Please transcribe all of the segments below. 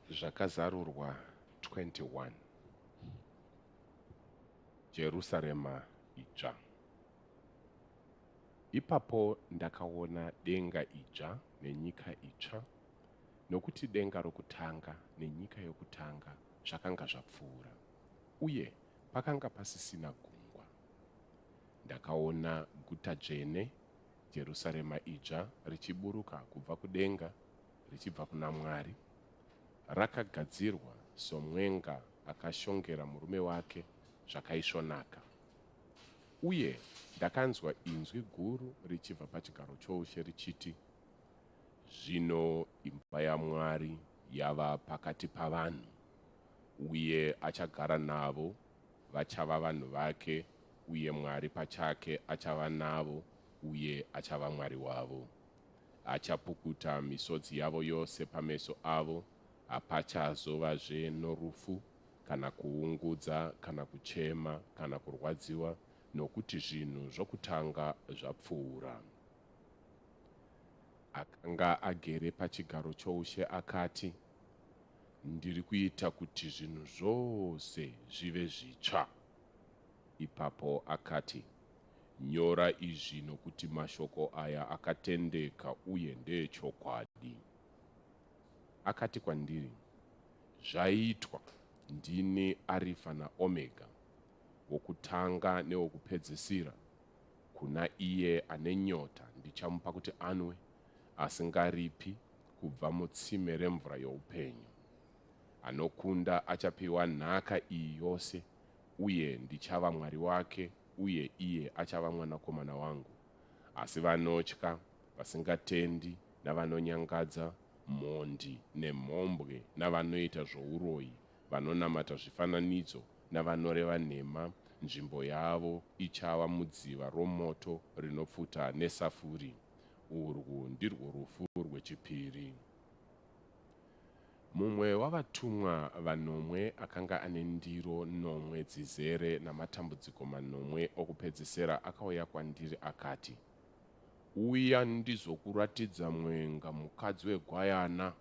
Zvakazarurwa 21 Jerusarema Idzva. Ipapo ndakaona denga idzva nenyika itsva, nokuti denga rokutanga nenyika yokutanga zvakanga zvapfuura, uye pakanga pasisina gungwa. Ndakaona guta dzvene, Jerusarema idzva, richiburuka kubva kudenga richibva kuna Mwari, rakagadzirwa somwenga akashongera murume wake zvakaisvonaka. Uye ndakanzwa inzwi guru richibva pachigaro choushe richiti, Zvino imba yaMwari yava pakati pavanhu, uye achagara navo, vachava vanhu vake, uye Mwari pachake achava navo uye achava Mwari wavo. Achapukuta misodzi yavo yose pameso avo, hapachazovazve norufu, kana kuungudza, kana kuchema, kana kurwadziwa, nokuti zvinhu zvokutanga zvapfuura. Akanga agere pachigaro choushe akati, Ndiri kuita kuti zvinhu zvose zvive zvitsva. Ipapo akati, Nyora izvi nokuti mashoko aya akatendeka uye ndeechokwadi. Akati kwandiri, Zvaitwa! Ndini Arifa naOmega, wokutanga newokupedzisira. Kuna iye ane nyota ndichamupa kuti anwe, asingaripi, kubva mutsime remvura youpenyu. Anokunda achapiwa nhaka iyi yose, uye ndichava Mwari wake uye iye achava mwanakomana wangu. Asi vanotya, vasingatendi, navanonyangadza, mhondi, nemhombwe, navanoita zvouroyi, vanonamata zvifananidzo, navanoreva nhema, nzvimbo yavo ichava mudziva romoto rinopfuta nesafuri. Urwu ndirwo rufu rwechipiri. Mumwe wavatumwa vanomwe akanga ane ndiro nomwe dzizere namatambudziko manomwe okupedzesera akauya kwandiri akati, Uya ndizokuratidza mwenga mukadzi wegwayana.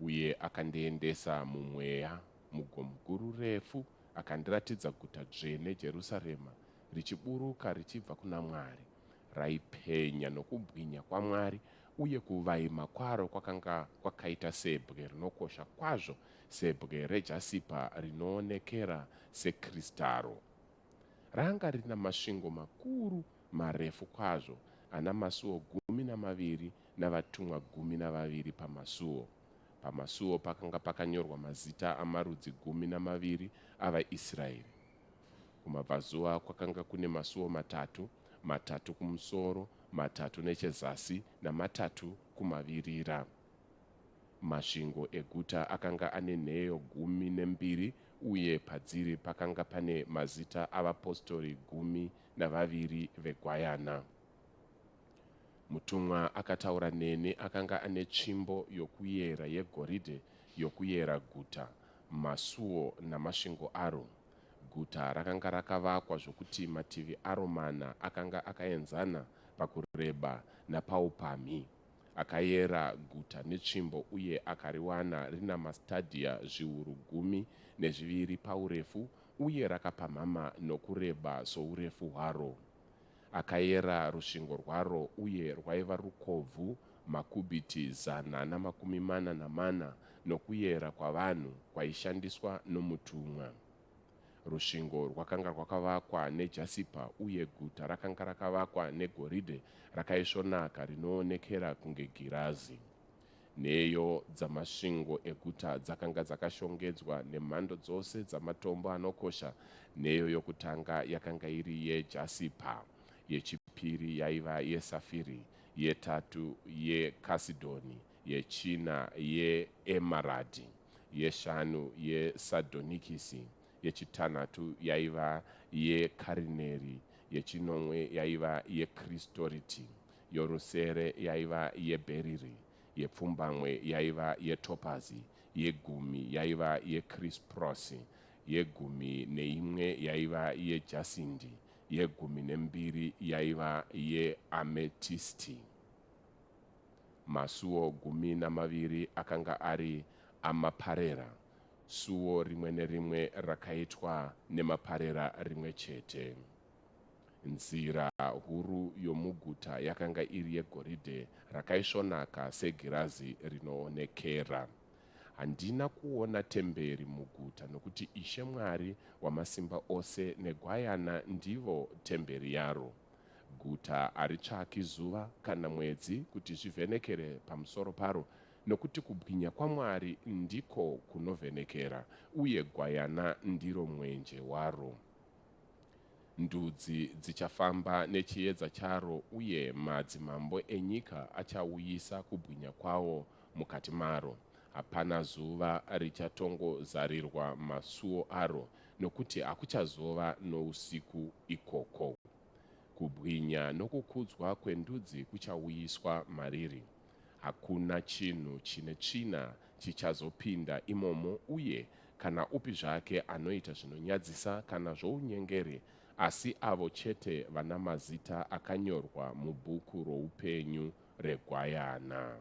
Uye akandiendesa mumweya mugomo guru refu akandiratidza guta dzvene Jerusarema richiburuka richibva kuna Mwari. Raipenya nokubwinya kwaMwari, uye kuvaima kwaro kwakanga kwakaita sebwe rinokosha kwazvo, sebwe rejasipa rinoonekera sekristaro. Ranga rina masvingo makuru marefu kwazvo, ana masuo 12 navatumwa 12 pamasuo. Pamasuo pakanga pakanyorwa mazita amarudzi 12 avaIsraeri. Kumabvazuva kwakanga kune masuo matatu, matatu kumusoro, matatu nechezasi namatatu kumavirira. Masvingo eguta akanga ane nheyo 12 uye padziri pakanga pane mazita avapostori 12 veGwayana. Mutumwa akataura neni akanga ane tsvimbo yokuyera yegoridhe yokuyera guta, masuo namasvingo aro. Guta rakanga rakavakwa zvokuti mativi aro mana akanga akaenzana pakureba napaupamhi. Akayera guta netsvimbo uye akariwana rina mastadhia zviuru 12 paurefu uye rakapamhama nokureba sourefu hwaro. Akayera rusvingo rwaro uye rwaiva rukobvu makubhiti 144 nokuyera kwavanhu kwaishandiswa nomutumwa. Rusvingo rwakanga rwakavakwa nejasipa uye guta rakanga rakavakwa negoridhe rakaisvonaka rinoonekera kunge girazi. Nheyo dzamasvingo eguta dzakanga dzakashongedzwa nemhando dzose dzamatombo anokosha. Nheyo yokutanga yakanga iri yejasipa, yechipiri yaiva yesafiri, yetatu yekasidhoni, yechina yeemaradhi, yeshanu yesadhonikisi, yechitanhatu yaiva yekarineri, yechinomwe yaiva yekristoriti, yorusere yaiva yebheriri, yepfumbamwe yaiva yetopazi, yegumi yaiva yekrisprosi, yegumi neimwe yaiva yejasindi, yegumi nembiri yaiva yeametisti. Masuo 12 akanga ari amaparera, suo rimwe nerimwe rakaitwa nemaparera rimwe chete. Nzira huru yomuguta yakanga iri yegoridhe rakaisvonaka segirazi rinoonekera. Handina kuona temberi muguta nokuti Ishe Mwari Wamasimba Ose neGwayana ndivo temberi yaro. Guta haritsvaki zuva kana mwedzi kuti zvivhenekere pamusoro paro, nokuti kubwinya kwaMwari ndiko kunovhenekera, uye Gwayana ndiro mwenje waro. Ndudzi dzichafamba nechiedza charo, uye madzimambo enyika achauyisa kubwinya kwawo mukati maro. Hapana zuva richatongozarirwa masuo aro, nokuti hakuchazova nousiku ikoko. Kubwinya nokukudzwa kwendudzi kuchauyiswa mariri. Hakuna chinhu chine tsvina chichazopinda imomo uye kana upi zvake anoita zvinonyadzisa kana zvounyengeri, asi avo chete vana mazita akanyorwa mubhuku roupenyu reGwayana.